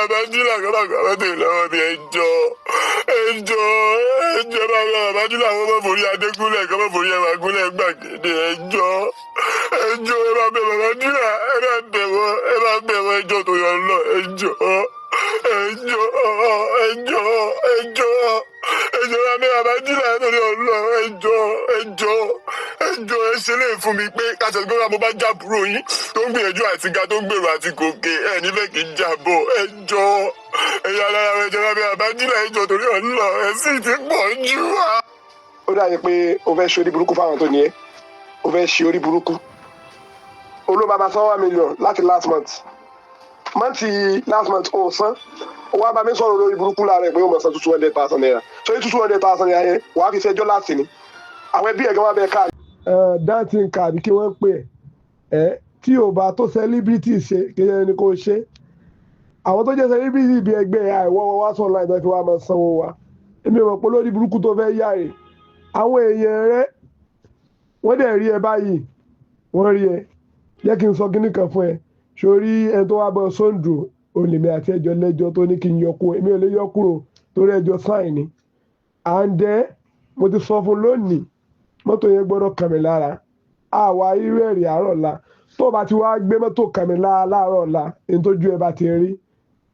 Bàbá Júlà kọ́ bá gbà mọ́tò lọ́wọ́ mi. Ẹ jọ̀ọ́, ẹ jọ̀ọ́, ẹ jọ̀ọ́, bá bàbá Júlà kọ́ bá forí Adégúnlẹ̀, kọ́ bá forí ẹwà gúnlẹ̀ gbàgede. Ẹ jọ̀ọ́, ẹ jọ̀ọ́, ẹ bá bẹ bàbá Júlà, ẹ bá bẹ̀ wọ́n, ẹ bá bẹ̀ wọ́n. Ẹ jọ̀ọ́ tó yọ lọ, ẹ jọ̀ọ́, ẹ jọ̀ọ́, ẹ jọ̀ọ́, ẹ jọ̀ọ́, ẹ jọ̀ọ́, bá bẹ bàbá Júlà torí Ọlọ́run. Ẹ jọ̀ọ́, ẹ jọ̀ọ́, ẹ jọ̀ọ́, ẹ ṣe lè fún mi pé kàṣẹ gbọ́dọ̀ mo bá jábúrò yín tó ń gbìyànjú àti ga, tó ń gbèrò àti gòkè, ẹ nífẹ̀ẹ́ kì í jábọ̀. Ẹ jọ̀ọ́, ẹ̀yà alára, ẹ jọ̀ọ́, bá bẹ bàbá Júlà, ẹ jọ̀ọ́ torí Ọlọ́run, ẹ sì ti pọ̀ jù wá. Ó dàbí pé o fẹ́ ṣe orí burúkú fáwọn tó ní ẹ. O fẹ́ ṣe orí burúkú. Olóbàbà san 1 million láti last month, month last month ó san. Ó wá bá mi sọ̀rọ̀ lórí burúkú láàárọ̀ pé ó mọ̀ san ₦200,000. So ₦200,000 yẹn, wàá fi ṣẹjọ́ láti ní àwọn ẹbí ẹ̀ gan wá bẹ́ẹ̀ ká. Dancing card kí wọ́n pè ẹ́ tí ò bá tó celebrity ṣe kí ẹni kò ṣe. Àwọn tó jẹ́ celebrity bíi ẹgbẹ́ àìwọ́ wá sọ̀rọ̀ láì tó fi wá máa sanwó wa. Èmi ò mọ̀ pé lórí burúkú tó fẹ́ yá rè. Àwọn èèyàn rẹ, wọ́n dẹ̀ rí ẹ báyìí, wọ́n rí ẹ. Jẹ́ kí n sọ kíní kan fún ẹ. Sórí ẹni tó wá bọ́ sóńdù olèmí àti ẹjọ́ lẹ́jọ́ tó ní kí n yọ kúrò, èmi ò lè yọ kúrò torí ẹjọ́ sign ni. And then mo ti sọ fún lónìí, mọ́tò yẹn gbọ́dọ̀ kàn mí lára. Àwa irú ẹ̀rí àárọ̀ la tó bá ti wá gbé mọ́tò kàn mí lára láàárọ̀ ọ̀la, ní tójú ẹ bá ti rí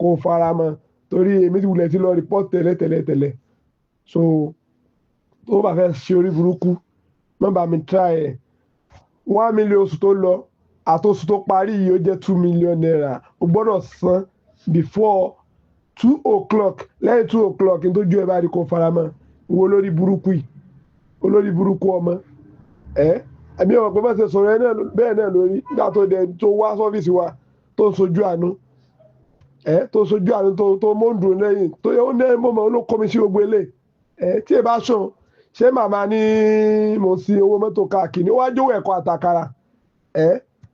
kó fara mọ́, torí èmi ti wulẹ̀ ti lọ report tẹ́lẹ̀ tẹ́lẹ̀ tẹ́lẹ̀. So tó bá fẹ́ ṣe orí burúkú, má bá mi try ẹ̀. 1 million oṣù tó lọ àtoṣù tó parí yìí, ó jẹ́ ₦2 million. O gbọ́dọ̀ san before 2 o'clock. Lẹ́yìn 2 o'clock, ní tójú ẹ bá rí kó fara mọ́. Wo olórí burúkú yìí, olórí burúkú ọmọ ẹ. Ẹ̀mí ọmọ pé bá ṣe sọ̀rọ̀ ẹ náà bẹ́ẹ̀ náà lórí nígbà tó dẹ̀ tó wá sọ́fíìsì wa, tó ń sojú àánú ẹ, tó sojú àánú, tó mọ́ndùn lẹ́yìn tó yẹ ó ní mọ̀mọ́ ló kọ́ mi sí gbogbo ilé ẹ. Tí ẹ bá sùn, ṣé màmá ní mo sí owó mọ́tò káàkiri? Ó wá jówó ẹ̀kọ́ àtàkàrà ẹ.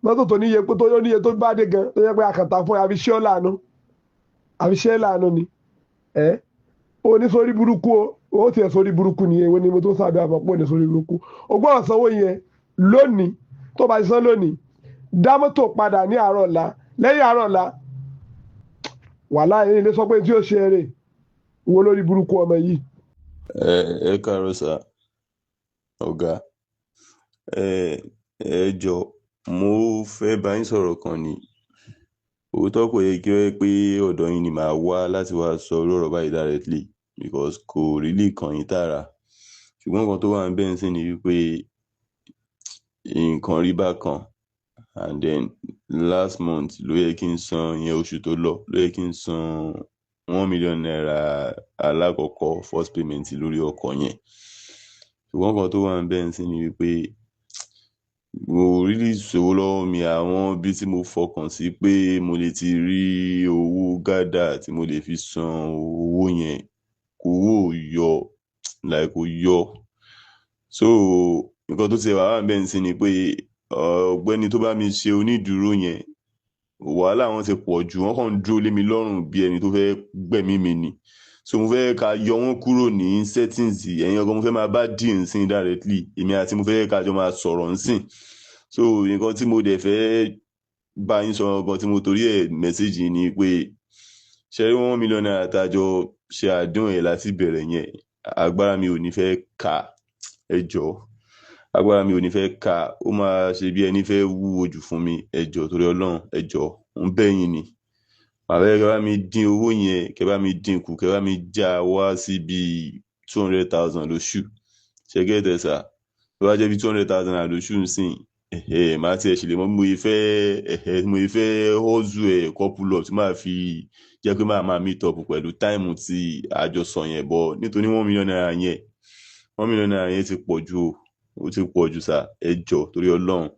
Mọ́tò tó níye tó níye tó bá dé gan, tó yẹ pé àkàtà fún ẹ, àfi ṣé ọ́ lànà, àfi ṣé lànà ni ẹ. Ó ní sórí burúkú o, ó tiẹ̀ sórí burúkú ni. Èwo ni mo tó sábẹ́ àmọ́ pé ó ní sórí burúkú? O gbọ́dọ̀ sanwó yẹn lónìí. Tó bá ti san lónìí, dá mọ́tò padà ní àárọ̀ ọ̀la. Lẹ́yìn àárọ̀ ọ̀la, wàhálà yìí lè sọ pé tí ó ṣe eré wo lórí burúkú ọmọ yìí. Ẹ ẹ káàárọ̀ sà, ọ̀gá. Ẹ ẹ jọ, mo fẹ́ bá yín sọ̀rọ̀ kan ni. Òótọ́, kò yẹ kí ó yẹ pé ọ̀dọ̀ yín ni màá wá láti wá sọ irú ọ̀rọ̀ báyìí directly, because kò really kàn yín tààrà. Ṣùgbọ́n nǹkan tó wà níbẹ̀ nísìn ni wípé nǹkan rí bákan, and then last month ló yẹ kí n san ìyẹn, oṣù tó lọ ló yẹ kí n san ₦1 million alákọ̀ọ́kọ́, first payment lórí ọkọ̀ yẹn. Ṣùgbọ́n nǹkan tó wà níbẹ̀ nísìn ni wípé mo really ṣòwò lọ́wọ́ mi. Àwọn ibi tí mo fọkàn sí pé mo lè ti rí owó gádà tí mo lè fi san owó yẹn, owó ò yọ, like kò yọ. So nǹkan tó ti wà wà níbẹ̀ nísìn ni pé ọ̀gbẹ́ni tó bá mi ṣe onídùúró yẹn, wàhálà wọn ti pọ̀ jù. Wọ́n kàn ń dúró lé mi lọ́rùn bí ẹni tó fẹ́ gbẹ̀mí mi ni. So mo fẹ́ ká yọ wọ́n kúrò ní settings. Ẹ̀yin ọkọ mo fẹ́ máa bá deal nsìn directly, èmi àti mo fẹ́ ká jọ máa sọ̀rọ̀ nsìn. So nǹkan tí mo dẹ̀ fẹ́ bá yín sọ nǹkan tí mo torí ẹ̀ message ni pé, ṣe rí ₦1 million tá a jọ ṣe àdéhùn ẹ̀ láti bẹ̀rẹ̀ yẹn, agbára mi ò ní fẹ́ kà. Ẹ jọ̀ọ́, agbára mi ò ní fẹ́ kà. Ó máa ṣe bí ẹni fẹ́ wúwo jù fún mi. Ẹ jọ̀ọ́, torí Ọlọ́run, ẹ jọ̀ọ́, ń bẹ̀ yín ni. Màá fẹ́ kẹ́ bá mi dín owó yẹn, kẹ́ bá mi dín kù, kẹ́ bá mi já wá sí bíi 200,000 lóṣù. Ṣé get ẹ̀ sà? Tó bá jẹ́ bí 200,000 lóṣù nsìn, ẹ̀hẹ́, màá tiẹ̀ ṣe lè mọ bí mo ṣe fẹ́, ẹ̀hẹ́, mo ṣe fẹ́ hustle ẹ̀ couple up tí màá fi jẹ́ pé màá máa meet up pẹ̀lú time tí a jọ sọ yẹn bọ̀. Nítorí ₦1 million yẹn, ₦1 million yẹn ti pọ̀ jù o, ó ti pọ̀ jù sà. Ẹ jọ̀ọ́, torí Ọlọ́run.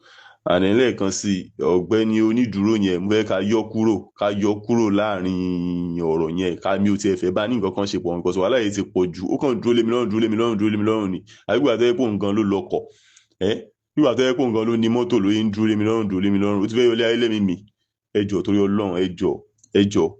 Àní lẹ́ẹ̀kan sí, ọ̀gbẹ́ni onídùúró yẹn, mo fẹ́ ká yọ kúrò, ká yọ kúrò láàrin ọ̀rọ̀ yẹn. Ká mi ò tiẹ̀ fẹ́ bá ní nǹkan kan ṣe pọ̀ nǹkan sọ. Wàhálà yìí ti pọ̀ jù. Ó kàn dúró lé mi lọ́rùn, dúró lé mi lọ́rùn, dúró lé mi lọ́rùn ni. Àbí ìgbà tó yẹ pé òun gan ló lọkọ̀ ẹ́, nígbà tó yẹ pé òun gan ló ní mọ́tò ló ń dúró lé mi lọ́rùn, dúró lé mi lọ́rùn. Ó ti fẹ́ yọlé ayé lẹ́mìí mi. Ẹ jọ̀ọ́, torí Ọlọ́run, ẹ jọ̀ọ́, ẹ jọ̀ọ́,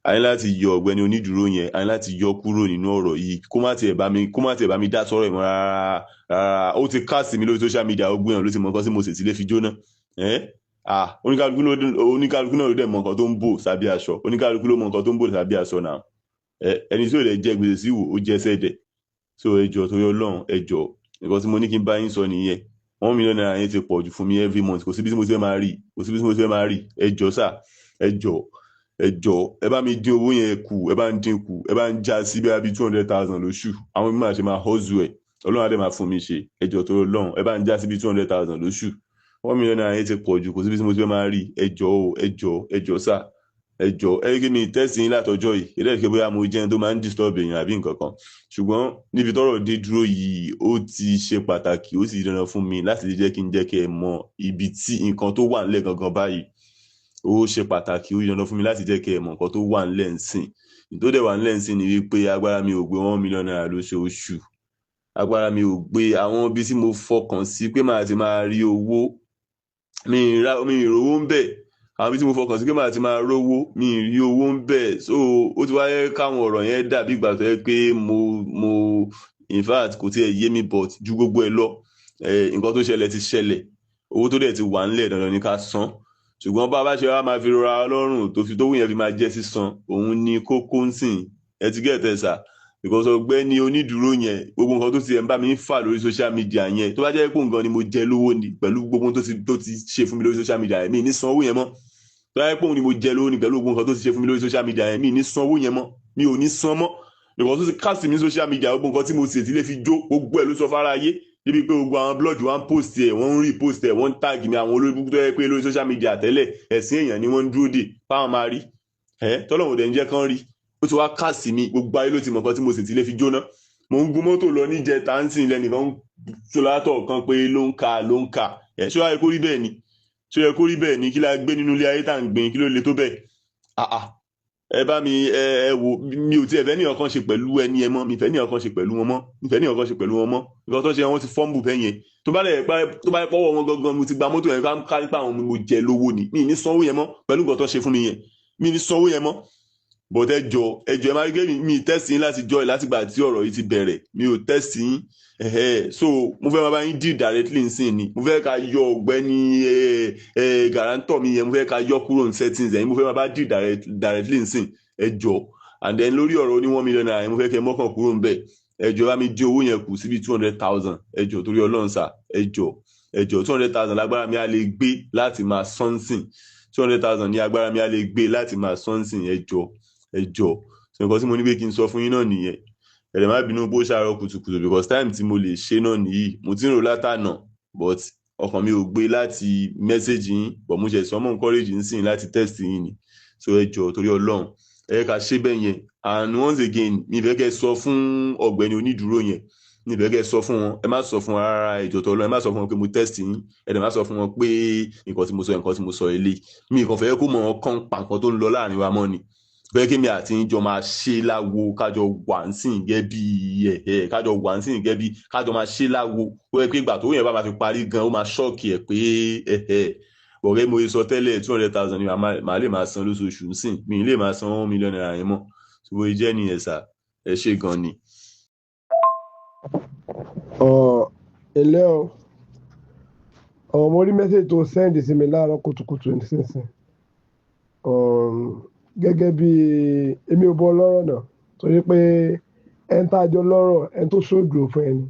a ní láti yọ ọ̀gbẹ́ni onídùúró yẹn, a ní láti yọ kúrò nínú ọ̀rọ̀ yìí, kó má tiẹ̀ bá mi, kó má tiẹ̀ bá mi dá sọ́rọ̀ ìmọ̀ rárá rárá. Ó ti cast mi lórí social media, ó gbìyànjú ló ti mọ nǹkan tí mo sì ti lè fi jóná. Ẹ́ Ah, oníkálukú náà ló dẹ̀ mọ nǹkan tó ń bò sábẹ́ aṣọ. Oníkálukú ló mọ nǹkan tó ń bò sábẹ́ aṣọ náà. Ẹni tí ò lè jẹ gbèsè sí wò ó jẹ sẹ́dẹ̀. So ẹ jọ̀ọ́, torí Ọlọ́run, ẹ jọ̀ọ́, nǹkan tí mo ní kí n bá yín sọ nìyẹn. ₦1 million yẹn ti pọ̀ jù fún mi every month. Kò síbi tí mo ti fẹ́ máa rí, kò síbi tí mo ti fẹ́ máa rí. Ẹ jọ̀ọ́ sà, ẹ jọ̀ọ́, ẹ jọ̀ọ́, ẹ bá mi dín owó yẹn kù, ẹ bá ń dín kù, ẹ bá ń já sí bí 200,000 lóṣù. Àwọn bí màá ṣe máa hustle ẹ̀, Ọlọ́run á dẹ̀ máa fún mi ṣe. Ẹ jọ̀ọ́, torí Ọlọ́run, ẹ bá ń já sí bí 200,000 lóṣù. ₦1 million yẹn ti pọ̀ jù, kò síbi tí mo ti fẹ́ máa rí. Ẹ jọ̀ọ́ o, ẹ jọ̀ọ́, ẹ jọ̀ọ́ sà, ẹ jọ̀ọ́. Ẹ kí mi text yín látọjọ́ yìí, kí lẹ́yìn pé bóyá mo jẹ́ ẹni tó máa ń disturb èèyàn àbí nǹkan kan, ṣùgbọ́n níbi tọ́rọ̀ dé dúró yìí, ó ti ṣe pàtàkì, ó sì dandan fún mi láti lè jẹ́ kí n jẹ́ kí ẹ mọ ibi tí nǹkan tó wà nílẹ̀ gangan báyìí. Ó ṣe pàtàkì, ó dandan fún mi láti jẹ́ kí ẹ mọ nǹkan tó wà nílẹ̀ ńsìn. Tó dẹ̀ wà nílẹ̀ ńsìn ni wípé agbára mi ò gbé ₦1 million lóṣooṣù. Agbára mi ò gbé. Àwọn ibi tí mo fọkàn sí pé màá ti máa rí owó, mi ì rówó ń bẹ̀. Àwọn ibi tí mo fọkàn sí pé màá ti máa rówó, mi ì rí owó ń bẹ̀. So ó ti wáyé káwọn ọ̀rọ̀ yẹn dàbí ìgbà tó yẹ pé mo in fact, kò tiẹ̀ yé mi, but ju gbogbo ẹ̀ lọ, nǹkan tó ṣẹlẹ̀ ti ṣẹlẹ̀. Owó tó dẹ̀ ti wà ńlẹ̀, dandan ní ká san. Ṣùgbọ́n bá a bá ṣe wá máa fi rọra lọ́rùn tó fi tó wù yẹn fi máa jẹ́ sísan, òun ni kókó ń sìn. Ẹ ti get ẹ̀ sà? Because ọ̀gbẹ́ni onídùúró yẹn, gbogbo nǹkan tó ti ẹ̀ ń bá mi ń fà lórí social media yẹn, tó bá jẹ́ pé nǹkan ni mo jẹ lówó ni, pẹ̀lú gbogbo tó ti ṣe fún mi lórí social media yẹn, mi ní san owó yẹn mọ́. Tó bá jẹ́ pé òun ni mo jẹ lówó ni, pẹ̀lú gbogbo nǹkan tó ti ṣe fún mi lórí social media yẹn, mi ní san owó yẹn mọ́, mi ò ní san mọ́, because ó ti cast mi social media. Gbogbo nǹkan tí mo sì ti lè fi jó, gbogbo ẹ̀ ló sọ fara ayé níbi pé gbogbo àwọn blog wa ń post ẹ̀, wọ́n ń repost ẹ̀, wọ́n ń tag mi. Àwọn olórí búkú tó yẹ pé lórí social media tẹ́lẹ̀, ẹ̀sìn èèyàn ni wọ́n ń dúró dè fáwọn máa rí ẹ̀, tọ́lọ́run dẹ̀ ń jẹ́ kán rí. Ó ti wá cast mi, gbogbo ayé ló ti mọ̀ nǹkan tí mo sì ti lè fi jóná. Mo ń gun mọ́tò lọ níjẹta ń sìn, lẹ́nìkan ń ṣọlátọ̀ kan pé ló ń ka, ló ń ka ẹ̀. Ṣé wàá yẹ kó rí bẹ́ẹ̀ ni? Ṣé yẹ kó rí bẹ́ẹ̀ ni? Kí la gbé nínú ilé ayé tá à ń gbìn? Kí ló le tó bẹ́ẹ̀? Ah ah, ẹ bá mi ẹ wò, mi ò tiẹ̀ fẹ́ ní ọ̀kan ṣe pẹ̀lú ẹni ẹ mọ́. Mi fẹ́ ní ọ̀kan ṣe pẹ̀lú wọn mọ́. Mi fẹ́ ní ọ̀kan ṣe pẹ̀lú wọn mọ́. Nǹkan tó ṣe, wọ́n ti fọ́ǹbù bẹ́ẹ̀ yẹn. Tó bá yẹ pọ́wọ́ wọn gangan mo ti gba mọ́tò yẹn, ká nípa àwọn mo jẹ lówó ni, mi ní sanwó yẹn mọ́. Pẹ̀lú nǹkan tó ṣe fún mi yẹn, mi ní sanwó yẹn mọ́. But ẹ jọ, ẹ jọ, ẹ máa rí pé mi text yín láti jọ látìgbà tí ọ̀rọ̀ yìí ti bẹ̀rẹ̀, mi ò text yín. So mo fẹ́ máa bá yín deal directly nsìn ni. Mo fẹ́ ká yọ ọ̀gbẹ́ni guarantor mi yẹn, mo fẹ́ ká yọ kúrò ní settings ẹ̀yin. Mo fẹ́ máa bá deal directly nsìn, ẹ jọ. And then lórí ọ̀rọ̀ ní ₦1 million yẹn, mo fẹ́ kẹ́ mọ́kàn kúrò ń bẹ̀. Ẹ jọ, bá mi dín owó yẹn kù síbi 200,000. Ẹ jọ, torí Ọlọ́run sà, ẹ jọ, ẹ jọ. 200,000 lágbára mi á lè gbé láti máa sọ́nsìn. 200,000 ní agbára mi á lè gbé láti máa sọ́nsìn. Ẹ jọ, ẹ jọ. So nǹkan tí mo ní pé kí n sọ fún yín náà nìyẹn. Ẹ̀rẹ̀ má bínú pé ó ṣàárọ̀ kùtùkùtù, because time tí mo lè ṣe náà nìyí. Mo ti ń rò látànà, but ọkàn mi ò gbé láti message yín, but mo ṣe sọ mọ́ encourage yín sìn láti text yín ni. So ẹ jọ, torí Ọlọ́run, ẹ ká ṣe bẹ́ẹ̀ yẹn. And once again, mi fẹ́ kẹ́ sọ fún ọ̀gbẹ́ni onídùúró yẹn, mi fẹ́ kẹ́ sọ fún wọn. Ẹ má sọ fún wọn rárá. Ẹ jọ̀ọ́, torí Ọlọ́run, ẹ má sọ fún wọn pé mo text yín. Ẹ dẹ̀ má sọ fún wọn pé nǹkan tí mo sọ eléyìí. Mi kàn fẹ́ kó mọ̀ wọn kàn pa nǹkan tó ń lọ láàrin wa mọ́ ni. Fẹ́ kí mi àti yín jọ máa ṣe láwo, kájọ wà ń sìn gẹ́ bí ẹ̀, kájọ wà ń sìn gẹ́ bí kájọ máa ṣe láwo. Ó yẹ pé ìgbà tó yẹn bá máa fi parí gan, ó máa shock ẹ̀ pé ẹ̀ ọ̀rẹ́ mo sọ tẹ́lẹ̀, 200,000 ni màá lè máa san lóṣooṣù ń sìn. Mi lè máa san ₦1 million yẹn mọ́. Tó bóyá jẹ́ nìyẹn sà, ẹ ṣé gan ni. Ọ ilé o, ọ mo rí message tó send sí mi láàárọ̀ kùtùkùtù nísinsìnyí. Gẹ́gẹ́ bí èmi ò bọ́ lọ́rọ̀ náà, torí pé ẹni tá a jọ lọ́rọ̀, ẹni tó ṣòdùn fún ẹni,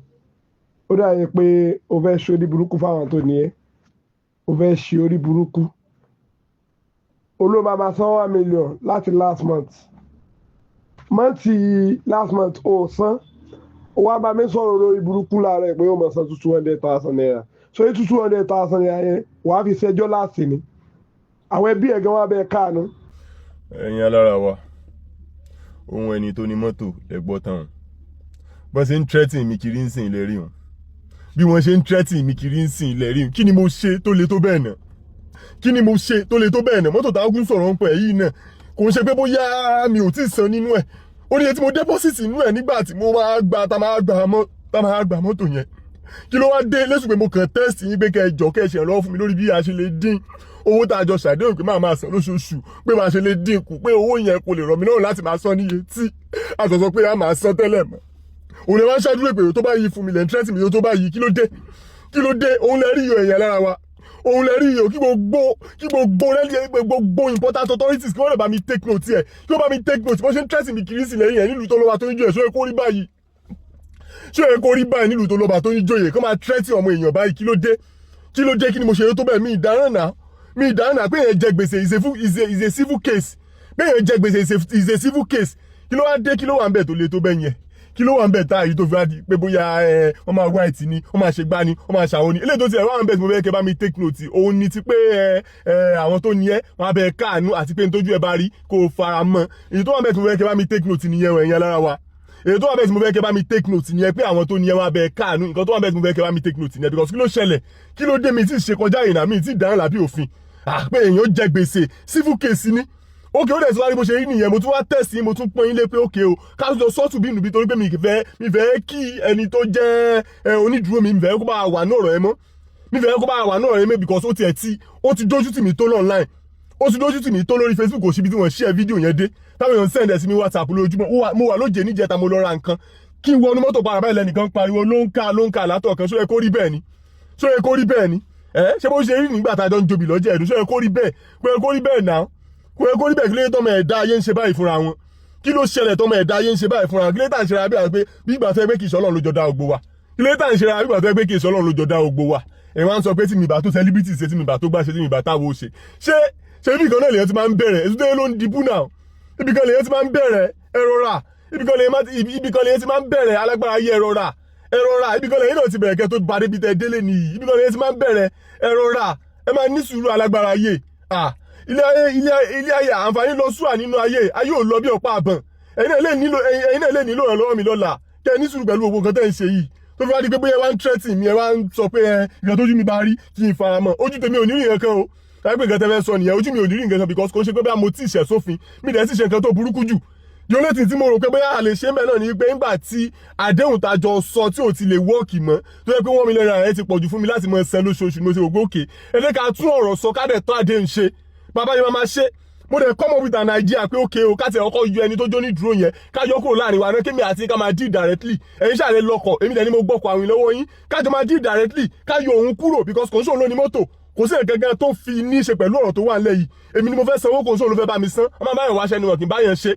ó dàbí pé o fẹ́ ṣe orí burúkú fáwọn tó ní ẹ́. O fẹ́ ṣe orí burúkú. Olóò máa san 1 million láti last month, month last month ó san. Ó wá bá mi sọ̀rọ̀ lórí burúkú láàárọ̀ pé ó máa san ₦200,000. So eight ₦200,000 yẹn, wàá fi ṣẹjọ́ láti ni àwọn ẹbí ẹ̀ gan wá bẹ́ẹ̀ káànú. Ẹ̀yin alára wa, ohun ẹni tó ní mọ́tò lẹ gbọ́ tán. Bọ́n ṣe ń threaten mi kiri ń sìn ilẹ̀ rí wọn, bí wọ́n ṣe ń threaten mi kiri ń sìn ilẹ̀ rí wọn. Kí ni mo ṣe tó le tó bẹ́ẹ̀ náà? Kí ni mo ṣe tó le tó bẹ́ẹ̀ náà? Mọ́tò táwọn sọ̀rọ̀ ń pẹ̀ yìí náà, kò ń ṣe pé bóyá mi ò tí ì san nínú ẹ̀. Ó ní iye tí mo deposit nínú ẹ̀ nígbà tí mo máa gba tá máa gba mọ́tò yẹn. Kí ló wá dé lẹ́sùn pé mo kàn text yín pé kẹ́ ẹ jọ, kẹ́ ẹ ṣèrànlọ́wọ́ fún mi lórí bí a ṣe lè dín owó tá a jọ ṣàdéhùn pé máa máa san lóṣooṣù, pé máa ṣe lè dín kù, pé owó yẹn kò lè rọ̀ mí lọ́rùn láti máa san níye tí a sọ pé a máa san tẹ́lẹ̀ mọ́? Òun lè wá ń ṣàdúró pé tó bá yí fún mi lẹ́ ń threaten mi tó bá yí. Kí ló dé? Kí ló dé? Òun lè rí iyọ̀ ẹ̀yà lára wa. Òun lẹ rí yìí o. Kí gbogbo rẹ́lí, gbogbo important authorities, kí wọ́n lè bá mi take note ẹ̀, kí wọ́n bá mi take note bó ṣe ń threaten mi kiri sí lẹ́yìn ẹ̀ nílùú tó lọ́ba tó ń jẹ́. Ṣó yẹ kó rí báyìí? Ṣó yẹ kó rí báyìí nílùú tó lọ́ba tó ń jòyè, kó máa threaten ọmọ èèyàn báyìí? Kí ló dé? Kí ló dé? Kí ni mo ṣe tó bẹ́ẹ̀? Mi ìdáràn náà, mi ìdáràn náà. Pé èèyàn jẹ gbèsè is a civil case. Pé èèyàn jẹ gbèsè is a civil case. Kí ló wá dé? Kí ló wà ń bẹ̀ tó le tó bẹ́ẹ̀ yẹn? Kí ló wà ń bẹ̀ tá èyí tó fi wá di pé bóyá ẹ wọ́n máa wá ẹtì ni, wọ́n máa ṣe gbá ni, wọ́n máa ṣàwọn ni? Eléyìí tó ti ẹ̀ wá ń bẹ̀ tí mo fẹ́ kẹ́ bá mi take note, òun ni ti pé ẹ ẹ àwọn tó ní ẹ wọ́n á bẹ káànú, àti pé nítójú ẹ bá rí kó o fara mọ́. Èyí tó wà ń bẹ̀ tí mo fẹ́ kẹ́ bá mi take note nìyẹn o, ẹ̀yin alára wa. Èyí tó wà bẹ́ẹ̀ tí mo fẹ́ kẹ́ bá mi take note nìyẹn, pé àwọn tó ní ẹ wọ́n á bẹ káànú. Nǹkan tó wà bẹ́ẹ̀ tí mo fẹ́ kẹ́ bá mi take note nìyẹn, because kí ló ṣẹlẹ̀? Kí ló dé? Mi tí ì ṣe kọjá ìrìnà, mi tí ì dáhùn lábí òfin. Pé èèyàn jẹ gbèsè, civil case ni. Okay, ó dẹ̀ tí wá rí bó ṣe rí nìyẹn. Mo tún wá tẹ̀sí, mo tún pọ́n yín lé pé okay o, ká lọ sọ́ọ̀tù bí nùbí, torí pé mi fẹ́ kí ẹni tó jẹ́ onídùúró mi, mi fẹ́ kó bá wà ní ọ̀rọ̀ ẹ mọ́, mi fẹ́ kó bá wà ní ọ̀rọ̀ ẹ mọ́, because ó tiẹ̀ ti ó ti dójú tì mí tó online, ó ti dójú tì mí tó lórí Facebook. Kò síbi tí wọ́n share fídíò yẹn dé, táwọn èèyàn send ẹ̀ sí mi WhatsApp lójúmọ́. Mo wà lóje níjẹta, mo lọ ra nǹkan, kí n wọnú mọ́tò para báyìí, lẹ́nìkan pariwo ló ń ká ló ń ká látọ̀ kan. Ṣó yẹ kó rí bẹ́ẹ̀ ni? Ṣó yẹ kó rí bẹ́ẹ̀ ni? Ẹ ṣé bó ṣe rí nígbà tá a jọ ń jobi lọ́jọ́ ẹ̀dùn? Ṣó yẹ kó rí bẹ́ẹ̀? Kó yẹ kó rí bẹ́ẹ̀ náà, kò yẹ kó rí bẹ́ẹ̀. Kí ló dé tọmọ ẹ̀dá ayé ń ṣe báyìí fúnra wọn? Kí ló ṣẹlẹ̀ tọmọ ẹ̀dá ayé ń ṣe báyìí fúnra wọn? Kí ló tà ń ṣe ra bí i pé bí ìgbà tó yẹ pé kì í ṣọlọ́run ló jọ dá gbogbo wa? Kí ló tà ń ṣe ra bí ìgbà tó yẹ pé kì í ṣọlọ́run ló jọ dá gbogbo wa? Ẹ̀ wá ń sọ pé tí mi bá tó celebrity ṣe, tí mi bá tó gbá ṣe, tí mi bá táwo ṣe, ṣé ṣe ibi kan náà lèyàn ti máa ń bẹ̀rẹ̀? Ètò tó ló ń dibú náà, ibi kan lèyàn ti máa ń bẹ̀rẹ̀. Ẹ rọra, ibi kan lèyàn ti máa ń bẹ̀rẹ̀. Alágbára ayé, ẹ rọra, ẹ rọra. Ibi kan lèyàn náà ti bẹ̀rẹ̀ kẹ́ tó bá débi tẹ délé nìyí. Ibi kan lèyàn ti máa ń bẹ̀rẹ̀. Ẹ rọra, ẹ máa ní sùúrù, alágbára ayé. Ah, ilé ayé, ilé ilé ayé, àǹfààní lọ sùà nínú ayé. Ayé ò lọ bí ọ̀pá àbọ̀n. Ẹ̀yin náà lè nílò ìrànlọ́wọ́ mi lọ́la. Kẹ́ ẹ ní sùúrù pẹ̀lú gbogbo nǹkan tẹ́ ń ṣe yìí, tó fi wá di pé bóyá ẹ wá ń threaten mi, ẹ wá ń sọ pé ẹ ìgbà tójú mi bá rí, kí n fara mọ́. Ojú tèmi ò ní rí nǹkan kan o. Láì pé nǹkan tẹ́ fẹ́ sọ nìyẹn, ojú mi ò ní rí nǹkan kan, because kò ń ṣe pé bóyá mo tí ì ṣẹ̀ sófin, mi dẹ̀ sì ṣe nǹkan tó burúkú jù. The only thing tí mo rò pé bóyá a lè ṣe mẹ́ náà ni pé ńgbà tí àdéhùn tá a jọ sọ tí ò ti lè work mọ́, tó yẹ pé 1 million naira yẹn ti pọ̀jù fún mi láti mọ san lóṣooṣù, mo ṣe rò pé okay, ẹ jẹ́ ká tún ọ̀rọ̀ sọ, ká dẹ̀ tán àdéhùn ṣe. Bàbá yìí máa ṣe. Mo dẹ̀ come up with an idea pé okay o, ká tẹ̀ ọkọ̀ yọ ẹni tó jó ní dúró yẹn, ká yọ kúrò láàrin wa náà, kémi àti ká máa deal directly. Ẹ̀yin ṣàlẹ̀ lọkọ̀, èmi dẹ̀ ni mo gbọ́kọ̀ àwìn lọ́wọ́ yín. Ká jọ máa deal directly, ká yọ òun kúrò, because kò ń ṣòun ló ní mọ́tò, kò sí nǹkan kan tó fi ní í ṣe pẹ̀lú ọ̀rọ̀ tó wà nílẹ̀ yìí. Èmi ni mo fẹ́ sanwó, kò ń ṣòun ló fẹ́ bá mi san. Ọmọ báyọ̀ wáṣẹ́ ni wọn kì í báyẹn ṣe.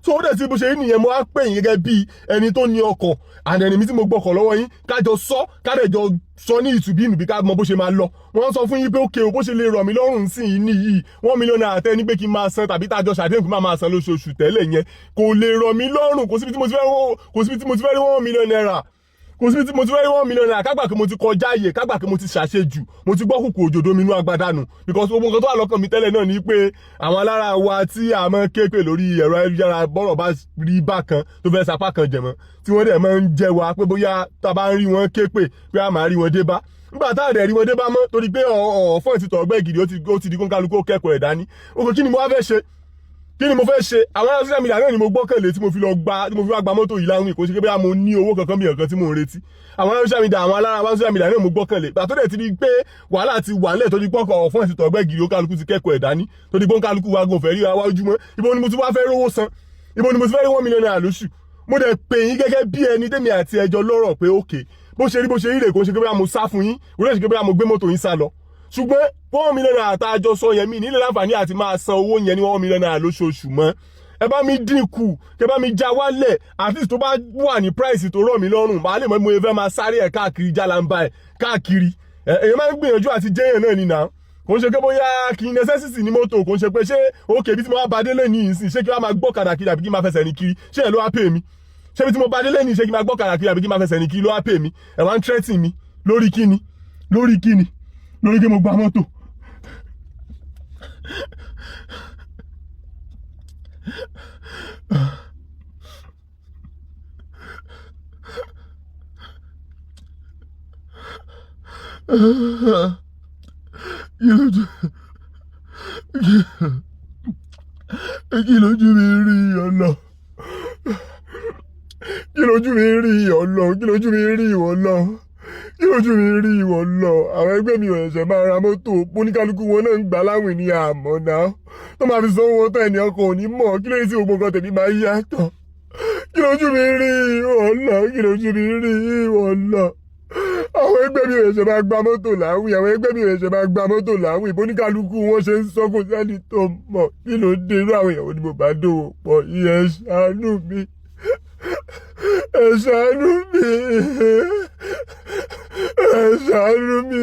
So ó dẹ̀ ti bó ṣe rí nìyẹn. Mo á pè yín gẹ́gẹ́ bí ẹni tó ní ọkọ̀ and ẹni mi tí mo gbọ́kọ̀ lọ́wọ́ yín, kájọ sọ, kádẹ̀jọ sọ ní ìtùbí ìnùbí, ká mọ bó ṣe máa lọ. Wọ́n sọ fún yín pé okay o, bó ṣe lè rọ̀ mí lọ́rùn sí yìí nìyí, 1 million naira tẹ́ ní pé kí n máa san, tàbí tájọ ṣàdéhùn kí n máa san lóṣooṣù tẹ́lẹ̀ yẹn, kò lè rọ̀ mí lọ́rùn. Kò síbi tí mo ti fẹ́ rí 1 million naira. Kò síbi tí mo ti fẹ́ rí 1 million naira. Kágbà pé mo ti kọjá àyè, kágbà pé mo ti ṣàṣejù, mo ti gbọ́ kùkù òjòdó mi inú agbada nù, because gbogbo nǹkan tó wà lọ́kàn mi tẹ́lẹ̀ náà ni pé àwọn alára wa tí a máa ń ké pè lórí ẹ̀rọ ayélujára, bọ́rọ̀ bá rí bákan tó fẹ́ sapá kan jẹ̀mọ́, tí wọ́n dẹ̀ máa ń jẹ́ wa pé bóyá tá a bá ń rí wọn ké pè pé a máa rí wọn dé bá. Nígbà tá a dẹ̀ rí wọn dé bá mọ́, torí pé ọ̀fọ́n ti tọ̀ ọgbẹ́ gidi, ó ti di kónkálukú ó kẹ́kọ̀ọ́ ẹ̀ dání. Oko, kí ni mo wá fẹ́ ṣe? Kí ni mo fẹ́ ṣe? Àwọn ará social media náà ni mo gbọ́kànlé tí mo fi lọ gba, tí mo fi wá gba mọ́tò yìí láwìn. Kò ṣe pé bóyá mo ní owó kankan bí nǹkan tí mò ń retí. Àwọn ará social media, àwọn alára wa social media náà mo gbọ́kànlé. Gbà tó dẹ̀ ti di pé wàhálà ti wà nílẹ̀, tó di pọ́kọ̀ ọ̀fọ́n ti tọ̀gbẹ́ gidi, ó kálukú ti kẹ́kọ̀ọ́ ẹ̀ dání, tó di pọ́n kálukú wa gan fẹ́ rí wa ojúmọ́. Ibo ni mo ti wá fẹ́ rówó san? Ibo ni mo ti fẹ́ rí 1 million naira lóṣù? Mo dẹ̀ pè yín gẹ́gẹ́ bí ẹni tèmi àti ẹjọ́ lọ́rọ̀ pé okay, bó ṣe rí bó ṣe rí rè. Kó ṣe pé bóyá mo sá fún yín, kó ṣe pé bóyá mo gbé mọ́tò yín sá lọ, ṣùgbọ́n 1 million naira tá a jọ sọ yẹn, mi nílẹ̀ láǹfààní àti máa san owó yẹn ní 1 million naira lóṣooṣù mọ́. Ẹ bá mi dínkù, kẹ bá mi já wálẹ̀, at least tó bá wà ní price tó rọ̀ mí lọ́rùn, màá lè mọ mo fẹ́ máa sáré ẹ̀ káàkiri, jálàmbá ẹ̀ káàkiri. Èèyàn máa ń gbìyànjú àti jẹ́yàn náà ni nà. Kò ń ṣe pé bóyá kì í necessity ní mọ́tò. Kò ń ṣe pé ṣé okay, bí tí mo bá ba délé ní ìsìn, ṣé kí wọ́n máa gbọ́ kàdà kiri àbí kí n máa fẹsẹ̀ ní kiri? Ṣé ẹ̀ ló wá pè mí? Ṣé bí tí mo bá délé ní, ṣé kí n máa gbọ́ kàdà kiri àbí kí n máa fẹsẹ̀ ní kiri ló wá pè mí? Ẹ̀ wá ń threaten mi lórí kíni? Lórí kíni? Lórí kí mo gba mọ́tò? Kí lójú mi rí ọlọ? Kí lójú mi rí ọlọ? Kí lójú mi rí ìwọ lọ? Kí lójú mi rí ìwọ lọ? Àwọn ẹgbẹ́ mi ò ṣẹ̀ṣẹ̀ máa ra mọ́tò, oníkálukú wọn náà ń gbà láwìn ní àmọ́ náà tó máa fi sanwó wọn tán, ẹni ọkọ̀ ò ní mọ̀. Kí ló dé tí gbogbo nǹkan tèmi máa yàtọ̀? Kí lójú mi rí ìwọ lọ? Kí lójú mi rí ìwọ lọ? Àwọn ẹgbẹ́ mi ò ṣe máa gba mọ́tò láwìn, àwọn ẹgbẹ́ mi ò ṣe máa gba mọ́tò láwìn. Bóníkálukú wọn ṣe ń sọ, kò sẹ́ni tó mọ̀. Kí ló dé? Irú àwọn èèyàn ni mo bá dòwò pọ̀ yìí? Ẹ ṣàánú mi, ẹ ṣàánú mi, ẹ ṣàánú mi.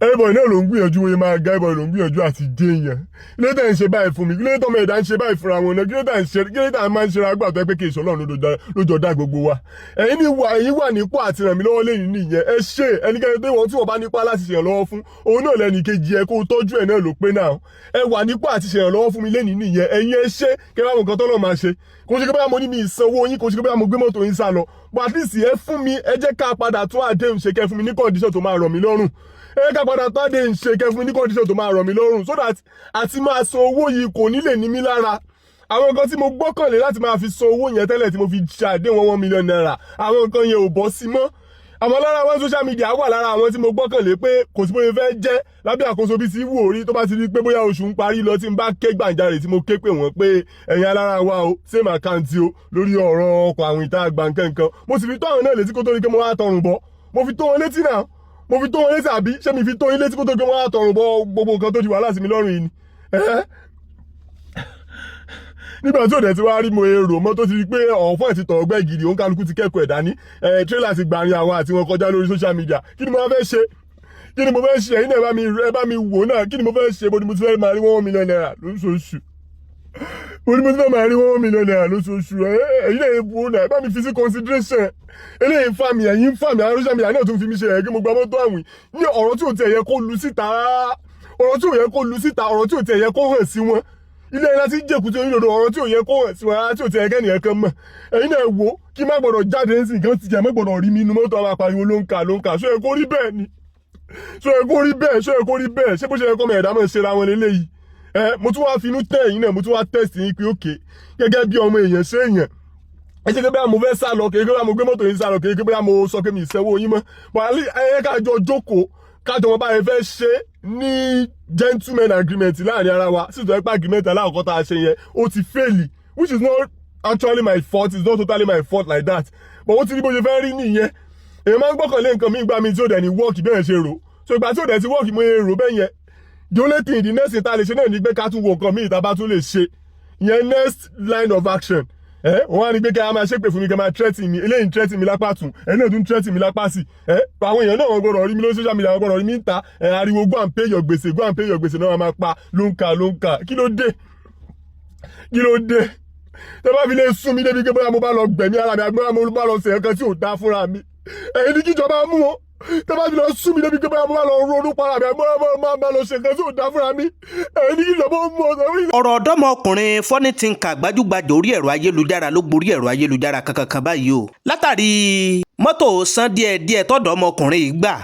Everybody náà ló ń gbìyànjú wọ́n máa ga, everybody ló ń gbìyànjú àti dé èèyàn. Kí ló tẹ̀ ń ṣe báyìí fún mi? Kí ló tọ́ ọmọ ẹ̀dá ń ṣe báyìí fúnra wọn náà? Kí ló tẹ̀ ń ṣe? Kí ló tẹ̀ máa ń ṣe ra gbà tó ẹ pé kí èso Ọlọ́run ló jọ dá gbogbo wa? Ẹ̀yin ní wà, ẹ̀yin wà nípò àti ràn mí lọ́wọ́ lẹ́yìn nìyẹn. Ẹ ṣe ẹnikẹ́ni tó wọ́n tí wọ́n bá nípa láti ṣèrànlọ́wọ́ fún òun náà lẹ́nu kejì ẹ, kó tọ́jú ẹ̀ náà ló pé náà. Ẹ wà nípò àti ṣèrànlọ́wọ́ fún mi lẹ́yìn nìyẹn. Ẹ̀yin ẹ ṣe kẹ́ bá wọn nǹkan tọ́lọ́ máa ṣe. Kò ṣe pé bóyá mo ní mi ìsanwó yín, kò ṣe pé bóyá mo gbé mọ́tò yín sá lọ, but at least ẹ fún mi, ẹ jẹ́ ká padà tún àdéhùn ṣe, kẹ́ fún mi ní condition tó máa rọ̀ mí lọ́rùn. Ẹ ká padà tún àdéhùn ṣe, kẹ́ fún mi ní condition tó máa rọ̀ mí lọ́rùn, so that àti máa san owó yìí kò ní lè ní mí lára. Àwọn nǹkan tí mo gbọ́kànlé láti máa fi san owó yẹn tẹ́lẹ̀, tí mo fi ṣàdéhùn ₦1 million, àwọn nǹkan yẹn ò bọ́ sí mọ́. Àmọ́ lára àwọn social media wà lára àwọn tí mo gbọ́kànlé pé kò sí bóyá fẹ́ jẹ́ lábẹ́ àkóso bí ti wù orí tó bá ti rí pé bóyá oṣù ń parí lọ, tí n bá ké gbàǹjarè, tí mo ké pè wọ́n pé ẹ̀yin alára wa o, same account o, lórí ọ̀rọ̀ ọkọ̀ àwìn ìta àgbà nǹkan. Mo sì fi tó àwọn náà létí kó tó ní pé mo wá tọrùn bọ̀. Mo fi tó wọn létí náà, mo fi tó wọn létí. Àbí ṣé mi fi tó yín létí kó tó ní pé mo wá tọrùn bọ̀ gbogbo nǹkan tó di wàhálà sí mi lọ́rùn yìí ni? Nígbà tí òde ti wá rí mo èrò mọ́, tó ti rí pé ọ̀fọ́n ti tọ̀ ọgbẹ́ gidi, òun kálukú ti kẹ́kọ̀ọ́ ẹ̀ dání, tírélà ti gbàrin àwọn àti wọn kọjá lórí social media. Kí ni mo fẹ́ ṣe? Kí ni mo fẹ́ ṣe? Ẹ̀yin náà ẹ bá mi wò náà. Kí ni mo fẹ́ ṣe? Bó ni mo ti fẹ́ máa rí ₦1 million lóṣooṣù? Bó ni mo ti fẹ́ máa rí ₦1 million lóṣooṣù? Ẹ̀yin náà wò náà, ẹ bá mi fi sí consideration. Eléyìí ń fà mí, ẹ̀yin ń fà mí, àwọn social media náà tún fi mí ṣe ẹ̀ kí mo gba mọ́tò àwìn ní ọ̀rọ̀ tí ò tiẹ̀ yẹ kó lu síta rárá, ọ̀rọ̀ tí ò yẹ kó lu síta, ọ̀rọ̀ tí ò tiẹ̀ yẹ kó hàn sí wọn. Ilé ẹ̀ láti jẹ́kù tí onídòdó, ọ̀rọ̀ tí ò yẹ kó hàn sí wọn rárá, tí ò tiẹ̀ kẹ́nìyàn kan mọ̀. Ẹ̀yin náà wò, kí má gbọ́dọ̀ jáde ń sìn kan ti jẹ́ má gbọ́dọ̀ rí mi inú mọ́tò, àwọn apariwo ló ń kà ló ń kà. Ṣó yẹ kó rí bẹ́ẹ̀ ni? Ṣó yẹ kó rí bẹ́ẹ̀? Ṣó yẹ kó rí bẹ́ẹ̀? Ṣé bó ṣe yẹ kó ọmọ ẹ̀dá máa ṣe ra wọn lélẹ́yìí? Ẹ mo tún wá finú tẹ̀ ẹ̀yin náà, mo tún wá test yín pé okay, gẹ́gẹ́ bí ọmọ èèyàn ṣé èèyàn ẹ ṣe pé bóyá mo fẹ́ sá lọ, kéèké bóyá mo gbé mọ́tò yín sá lọ, kéèké bóyá mo sọ pé mi ìsanwó yín mọ́, but ẹ ká jọ jókòó, kájọ wọn báyìí fẹ́ ṣe ní gentleman agreement láàrin ara wa. Sì tó ẹ pé agreement aláwọ̀kọ́ tá a ṣe yẹn, ó ti fail, which is not actually my fault, it's not totally my fault like that, but ó ti rí bó ṣe fẹ́ rí nìyẹn. Èèyàn máa ń gbọ́kànlé nǹkan mi gbà mí tí ó dẹ̀ ní work bẹ́ẹ̀ ṣe rò. So ìgbà tí ó dẹ̀ ti work mo rò bẹ́ẹ̀ yẹn, the only thing, the next thing tá a lè ṣe náà ni pé ká tún wo nǹkan míì tá a bá tún lè ṣe ìyẹn, next line of action. Ẹ wọ́n á ní pé kí a máa ṣépè fún mi, kí a máa threaten mi. Eléyìí ń threaten mi lápá tún, ẹ̀yin náà tún threaten mi lápá sí. Ẹ àwọn èèyàn náà, wọ́n gbọ́dọ̀ rí mi lórí social media, wọ́n gbọ́dọ̀ rí mi ń ta. Ẹ ariwo "Go and pay your gbèsè, go and pay your gbèsè" náà wọ́n máa pa ló ń kà ló ń kà. Kí ló dé? Kí ló dé? Tẹ bá fi lè sún mi débi pé bóyá mo bá lọ gbẹ̀mí ara mi àbí bóyá mo bá lọ ṣe nǹkan tí ò dáa fúnra mi, ẹ̀yin ní kíjọba mú wọn. Tẹ bá fi lọ sún mi débi pé bóyá mo bá lọ ronú para mi àbí bóyá mo bá lọ ṣe nǹkan tí ò dáa fúnra mi, ẹ̀yin ní kíjọba mú wọn. Ọ̀rọ̀ ọ̀dọ́mọkùnrin Funny Thinker, gbajúgbajà orí ẹ̀rọ ayélujára, ló gborí ẹ̀rọ ayélujára kankan báyìí o, látàrí mọ́tò san díẹ̀díẹ̀ tọ́dọ̀ ọmọkùnrin yìí gbà.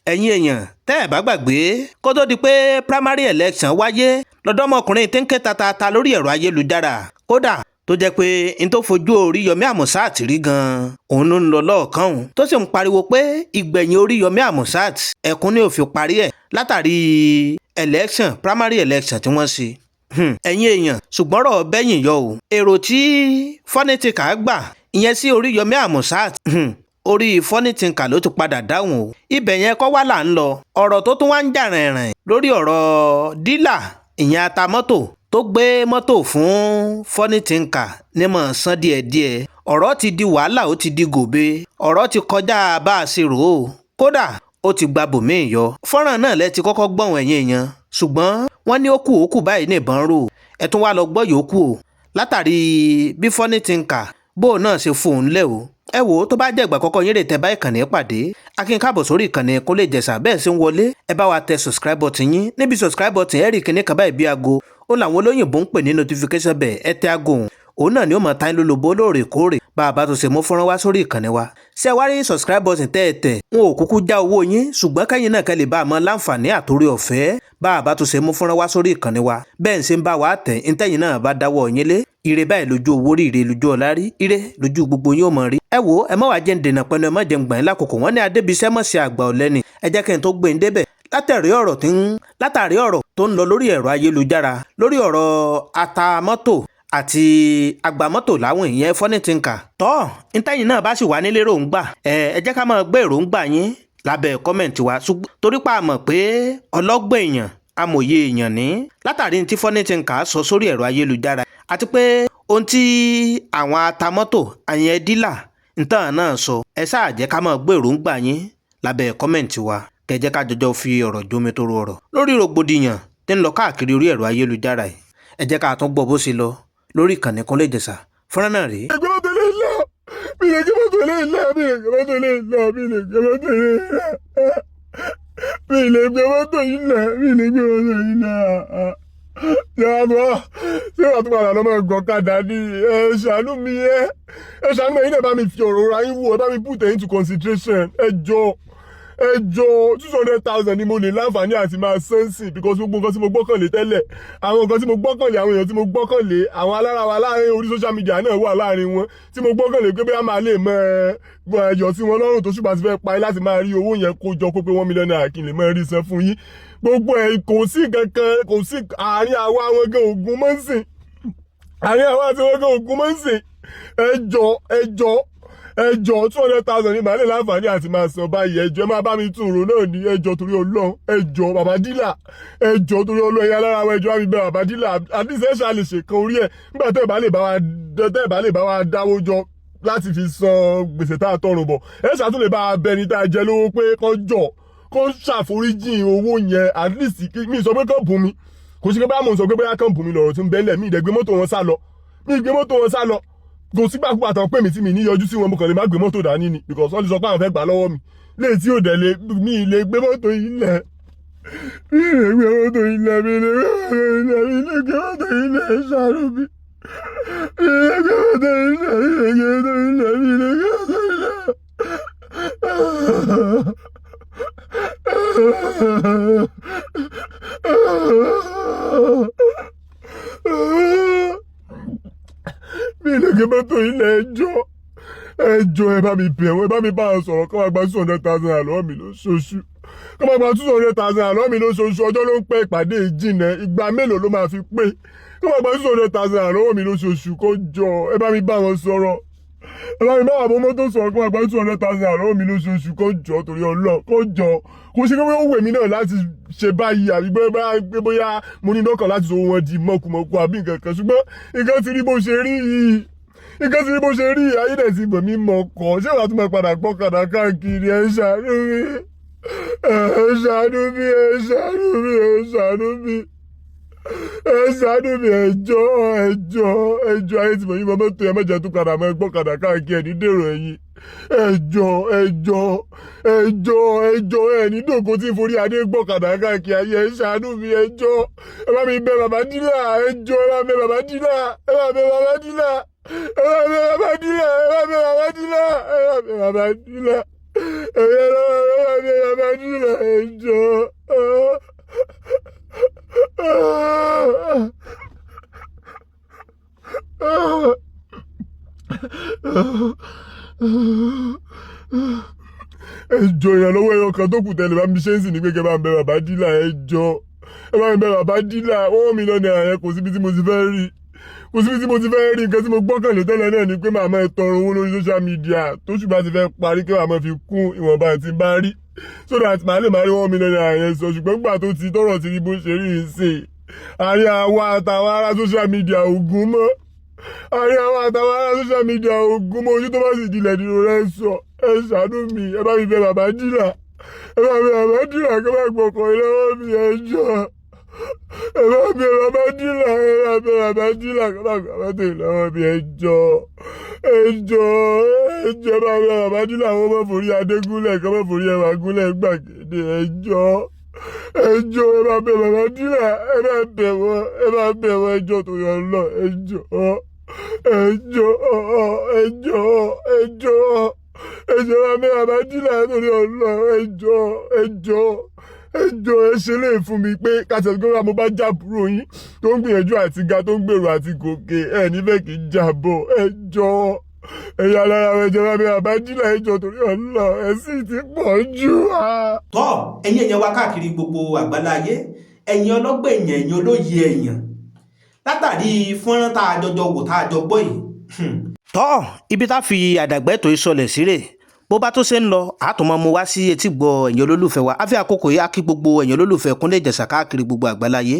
Ẹ̀yin èèyàn, tẹ́ ẹ̀ bá gbàgbé, kó tó di pé primary election wáyé, lọ́dọ́mọkùnrin tí ń ké tatata lórí ẹ̀rọ ayélujára, kódà tó jẹ́ pé n tó fojú Oríyọmí Àmùsáàt rí gan-an òun ló ń lọ lọ́ọ̀kan òun, tó sì ń pariwo pé ìgbẹ̀yìn Oríyọmí Àmùsáàt, ẹ̀kún ní òfin parí ẹ̀ látàrí election, primary election tí wọ́n ṣe. Ẹ̀yin èèyàn, ṣùgbọ́n ọ̀rọ̀ bẹ́yìn yọ o. Èrò tí Funny Thinker gbà ìyẹn sí Oríyọmí Àmùsáàt, orí Funny Thinker ló ti padà dáhùn o. Ibẹ̀ yẹn kọ́ wá là ń lọ. Ọ̀rọ̀ tó tún wá ń jà rìnrìn lórí ọ̀rọ̀ dealer, ìyẹn atamọ́tò tó gbé mọ́tò fún Funny Thinker ní mọ̀ san díẹ̀díẹ̀, ọ̀rọ̀ ti di wàhálà, ó ti di gòbe, ọ̀rọ̀ ti kọjá bá a ṣe rò ó, kódà ó ti gba bòmíì yọ. Fọ́nrán náà lẹ ti kọ́kọ́ gbọ̀n, ẹ̀yìn èèyàn, ṣùgbọ́n wọ́n ní ó kù, ó kù báyìí ní ìbọn rò. Ẹ tún wá lọ gbọ́ yòókù o, látàrí bí Funny Thinker bó náà ṣe fóun lẹ̀ o. Ẹ wò ó, tó bá jẹ́ ìgbà àkọ́kọ́ yín rè tẹ́ bá ìkànnì pàdé, akin káàbọ̀ sórí ìkànnì Kólé Ìjẹ̀ṣà. Bẹ́ẹ̀ sì ń wọlé, ẹ bá wa tẹ subscribe button yín. Níbi subscribe button, ẹ rí kinní kan báyìí bí aago, ó làwọn olóyìnbó ń pè ní notification bell. Ẹ tẹ aago òun, òun náà ni ó mọ̀ táyín lólobó lóòrèkóòrè bá a bá tó ṣe mú fọ́nrán wá sórí ìkànnì wa. Ṣé ẹ wá rí subscribe button tẹ́ ẹ tẹ̀, wọn ò kúkú já owó yín, ṣùgbọ́n kẹ́yìn náà kẹ́ lè bá a mọ láǹfààní àtòrí ọ̀fẹ́ bá a bá tó ṣe mú fọ́nrán wá sórí ìkànnì wa. Bẹ́ẹ̀ ń ṣe ń bá wa tẹ̀ ntẹ́yìn náà bá dáwọ́ yín lé, ire báyìí lójú owó rí, ire lójú ọ̀la rí, ire lójú gbogbo yín ó mọ̀ rí. Ẹ wo, ẹ má wàá jẹ́ ń dènà pẹ̀lú, ẹ má jẹ́ ń gbà yín lákòókò. Wọ́n ní adébísẹ́ mọ̀ sí àgbà ọ̀lẹ́ni. Ẹ jẹ́ kí n tó gbé ń débẹ̀. Látàrí ọ̀rọ̀ tó ń lọ lórí ẹ̀rọ ayélujára lórí ọ̀rọ̀ atamọ́tò àti agbamọ́tò láwìn, ìyẹn Funny Thinker. Tọ́ ntẹ́yìn náà bá sì wà nílé èròǹgbà, ẹ jẹ́ ká máa gbé èròǹgbà yín lábẹ́ comment wa, torí pa mọ̀ pé ọlọ́gbọ́n èèyàn, amòye èèyàn ní. Látàrí tí Funny Thinker sọ sórí ẹ̀rọ ayélujára àti pé ohun tí àwọn atamọ́tò àyẹn dealer ntàn náà sọ, ẹ sáà jẹ́ ká máa gbé èròǹgbà yín lábẹ́ comment wa, kẹjẹ́ ká jọjọ́ fi ọ̀rọ̀ jómi tó ro ọ̀rọ̀ lórí rògbòdìyàn tí ń lọ káàkiri orí ẹ̀rọ ayélujára yìí. Ẹ jẹ́ ká tún gbọ́ bó ṣe lọ lórí ìkànnì Kúnlé Ìjẹ̀ṣà. Fúnra náà rèé. Gbé mọ́tò lé lọ, mi lè gbé mọ́tò lé lọ, mi lè gbé mọ́tò lé lọ, mi lè gbé mọ́tò lé lọ, mi lè gbé mọ́tò yìí lọ, mi lè gbé mọ́tò yìí lọ. Ṣé wàá tó ṣé wàá tó padà lọ́mọ gọ̀kadà ni? Ẹ ṣàánú mi, ẹ ṣàánú mi. Ẹ̀yin náà bá mi fi ọ̀rọ̀ ra yín wò, ẹ bá mi put it into consideration. Ẹ jọ, ẹ jọ, 200,000 ni mo lè láǹfààní àti máa sẹ́ǹsì, because gbogbo nǹkan tí mo gbọ́kànlé tẹ́lẹ̀, àwọn nǹkan tí mo gbọ́kànlé, àwọn èèyàn tí mo gbọ́kànlé, àwọn alára wa láàrin orí social media náà wà láàrin wọn tí mo gbọ́kànlé pé bóyá máa lè mọ ẹ yọ̀ sí wọn lọ́rùn tó ṣùgbọ́n àti fẹ́ parí láti máa rí owó yẹn kó jọ kó pé ₦1 million kí n lè máa rí san fún yín. Gbogbo ẹ̀ kò sí kankan, kò sí àárín àwa àwọn gan ògùn mọ́ ń sìn, àárín àwa àti wọn gan ògùn mọ́ ń sìn. Ẹ jọ, ẹ jọ, ẹ jọ, 200,000 ní màá lè láǹfààní àti máa san báyìí. Ẹ jọ, ẹ máa bá mi tún rò náà ní. Ẹ jọ, torí Ọlọ́run, ẹ jọ, bàbá dealer, ẹ jọ, torí Ọlọ́run, ẹ̀yà lára wa, ẹ jọ, bá mi bẹ bàbá dealer. At least ẹ ṣáà lè ṣèkan orí ẹ̀ nígbà tẹ́ ẹ̀ bá lè bá wa dáwó jọ láti fi san gbèsè tá a tọrùn bọ̀. Ẹ ṣàtún lè bá a bẹni tá a jẹ lówó pé kó jọ, kó ṣàforíjìn owó yẹn. At least mi sọ pé kán bùn mi, kò sí pé bá mò ń sọ pé bóyá kán bùn mi lọ̀rọ̀ tí ń bẹ́lẹ̀. Mi ìdẹ́gbẹ́ mọ́tò wọn sá lọ, mi ìgbé mọ́tò wọn sá lọ. Kò sígbàkúgbà tán pè mí tí mi ní yọjú sí wọn. Mo kàn lè má gbé mọ́tò dání ni, because wọ́n ti sọ pé àwọn fẹ́ gbà lọ́wọ́ mi léyìí tí ò dẹ̀ lè. Mi lè gbé mọ́tò yìí lẹ̀, mi lè gbé mọ́tò yìí lẹ̀, mi lè gbé mọ́tò yìí lẹ̀, mi lè gbé mọ́tò yìí lẹ̀. Ṣàánú mi, mi lè gbé mọ́tò yìí lẹ̀, mi lè gbé mọ́tò yìí lẹ̀, mi lè gbé mọ́tò yìí lẹ̀. Mi lè gbé mọ́tò yìí lẹ̀. Ẹjọ́, ẹjọ́, ẹ bá mi bẹ̀ wọ́n, ẹ bá mi bá wọn sọ̀rọ̀ kọ́ máa gba 200,000 lọ́wọ́ mi lóṣooṣù, kọ́ máa gba 200,000 lọ́wọ́ mi lóṣooṣù. Ọjọ́ ló ń pẹ́, ìpàdé ìjìnà, ìgbà mélòó ló máa fi pé? Kọ́ máa gba 200,000 lọ́wọ́ mi lóṣooṣù, kó jọ. Ẹ bá mi bá wọn sọ̀rọ̀, ẹ bá mi bá àwọn mọ́tò sọ̀rọ̀, kó máa gba 200,000 lọ́wọ́ mi lóṣooṣù, kó jọ, torí Ọlọ́run, kó jọ. Kò ṣe pé ó wù mí náà láti ṣe báyìí àbí pé bóyá mo ní lọ́kàn láti sọ wọn di mọ̀kùmọ̀kù àbí nǹkan kan, ṣùgbọ́n nǹkan ti rí bó ṣe rí yìí, nǹkan ti rí bó ṣe rí. Ayé dẹ̀ ti bọ̀ mí mọ̀ kọ́. Ṣé wàá tún máa padà gbọ́kàdá káàkiri? Ẹ ṣàánú mi, ẹ ṣàánú mi, ẹ ṣàánú mi, ẹ ṣàánú mi, ẹ ṣàánú mi. Ẹ jọ̀ọ́, ẹ jọ̀ọ́, ẹ jọ̀ọ́. Ayé ti mọ̀ yín mọ́ mọ́tò ẹ mẹ́jọ tún padà mọ́ gbọ́kàdá káàkiri. Ẹ̀ ní dèrò ẹ̀yìn. Ẹ jọ̀ọ́, ẹ jọ̀ọ́, ẹ jọ̀ọ́, ẹ jọ̀ọ́. Ẹ ní dògó tí forí adé gbọ́kàdá káàkiri ayé. Ẹ ṣàánú mi, ẹ jọ̀ọ́. Ẹ bá mi bẹ bàbá dealer, ẹ jọ̀ọ́. Ẹ bá mi bẹ bàbá dealer, ẹ bá mi bẹ bàbá dealer, ẹ bá mi bẹ bàbá dealer, ẹ bá mi bẹ bàbá dealer, ẹ bá mi bẹ bàbá dealer, ẹ bá mi bẹ bàbá dealer, ẹ jọ̀ọ́. Ẹ jọ̀ọ́, ìrànlọ́wọ́ ẹyọ kan tó kù tẹ́lẹ̀ bá mi ṣe ń sìn ní pé kẹ́ bá ń bẹ bàbá dealer. Ẹ jọ̀ọ́, ẹ bá mi bẹ bàbá dealer. ₦1 million yẹn, kò síbi tí mo ti fẹ́ rí, kò síbi tí mo ti fẹ́ rí. Nǹkan tí mo gbọ́kànlé tẹ́lẹ̀ náà ni pé màá máa tọrọ owó lórí social media tó ṣùgbọ́n ti fẹ́ parí, kí màá máa fi kún ìwọ̀nba tí n bá rí, so that màá lè máa rí ₦1 million yẹn sọ. Ṣùgbọ́n gbà tó ti tọrọ ti rí bó ṣe rí ìsìn, àárín àwa àtàwọn ará social media ògùn mọ́, àárín àwa àtàwọn ará social media ògùn mọ́. Ojú tó bá sì dilẹ̀ nínú rẹ̀ sọ. Ẹ ṣàánú mi, ẹ bá mi bẹ bàbá dealer, ẹ bá mi bẹ bàbá dealer kí wọ́n gbọ́kàn lọ́wọ́ mi. Ẹ jọ̀ọ́, ẹ bá mi bẹ bàbá dealer, ẹ bá mi bẹ bàbá dealer kí wọ́n gbọ́kàn lọ́wọ́ mi. Ẹ jọ̀ọ́, ẹ jọ̀ọ́, ẹ jọ̀ọ́. Ẹ bá mi bẹ bàbá dealer, wọ́n mọ̀ forí adégúnlẹ̀ kí wọ́n mọ̀ forí ẹwà gúnlẹ̀ gbàgede. Ẹ jọ̀ọ́, ẹ jọ̀ọ́, ẹ bá bẹ bàbá dealer, ẹ bá bẹ̀ wọ́n, ẹ bá bẹ̀ wọ́n. Ẹ jọ̀ọ́, torí Ọlọ́run, ẹ jọ̀ọ́, ẹ jọ̀ọ́, ẹ jọ̀ọ́, ẹ jọ̀ọ́, ẹ jọ̀ọ́. Bá mi bàbá dealer, torí Ọlọ́run, ẹ jọ̀ọ́, ẹ jọ̀ọ́, ẹ jọ̀ọ́. Ẹ ṣe lè fún mi pé kàtẹ́ gbé mo bá jábúrò yín tó ń gbìyànjú àti ga, tó ń gbèrò àti gòkè, ẹ níbẹ̀ kì í jábọ̀. Ẹ jọ̀ọ́. Ẹ̀yin alára ẹ jọ̀ọ́ bá bẹ bàbá Jìlá, ẹ jọ̀ọ́ torí Ọlọ́run, ẹ̀sìn ti pọ̀ jù. Tọ́ ẹ̀yin èèyàn wa káàkiri gbogbo àgbáláyé, ẹ̀yin ọlọ́gbọ́n èèyàn, ẹ̀yin olóye èèyàn, látàrí fọ́nrán tá a jọjọ wò, tá a jọ gbọ́ yìí. Tọ́ ibi tá a fi àdàgbẹ́ tó ìsọlẹ̀ síre, bó bá tó ṣe ń lọ, àtúmọ̀ mu wá sí etí gbọ́ ẹ̀yin olólùfẹ́ wa. Àfi àkókò yìí á kí gbogbo ẹ̀yin olólùfẹ́ Kúnlé Ìjẹ̀ṣà káàkiri gbogbo àgbáláyé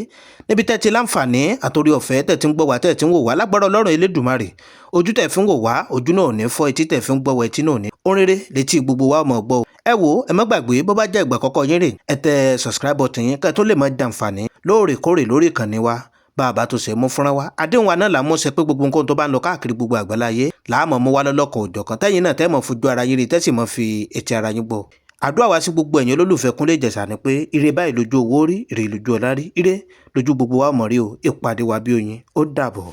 níbi tẹ́ ti láǹfààní àtòrí ọ̀fẹ́ tẹ́ ti ń gbọ́ wá, tẹ́ ti ń wò wá. Lágbára Ọlọ́run Elédùmarè, ojú tẹ́ fi ń wò wá, ojú náà ò ní fọ́, etí tẹ́ fi ń gbọ́ wá, etí náà ò ní. Orin rere létí gbogbo wa mọ̀ gbọ́. Ẹ wo, ẹ má gbàgbé, bó bá jẹ́ ìgbà àkọ́kọ́ yín rè, ẹ tẹ subscribe button yín kẹ́ ẹ tó lè máa jàǹfààní lóòrèkóòrè lórí ìkànnì wa. Bá a bá tó ṣe mú fúnra wa, àdéhùn wa náà là ń mú ṣe pé gbogbo nǹkan tó bá ń lọ káàkiri gbogbo àgbáláyé làá mọ̀ mú wá lọ́lọ́kan òjọ̀kan, tẹ́yìn náà tẹ́ mọ̀ fojú ara yín rí, tẹ́sì mọ̀ fi etí ara yín gbọ́. Àdúrà wa sí gbogbo ẹ̀yin olólùfẹ́ Kúnlé Ìjẹ̀ṣà ni pé ire báyìí lójú owó rí, ire lójú ọlá rí, ire lójú gbogbo wa mọ̀ rí o. Ìpàdé wa bí oyin, ó dàbọ̀.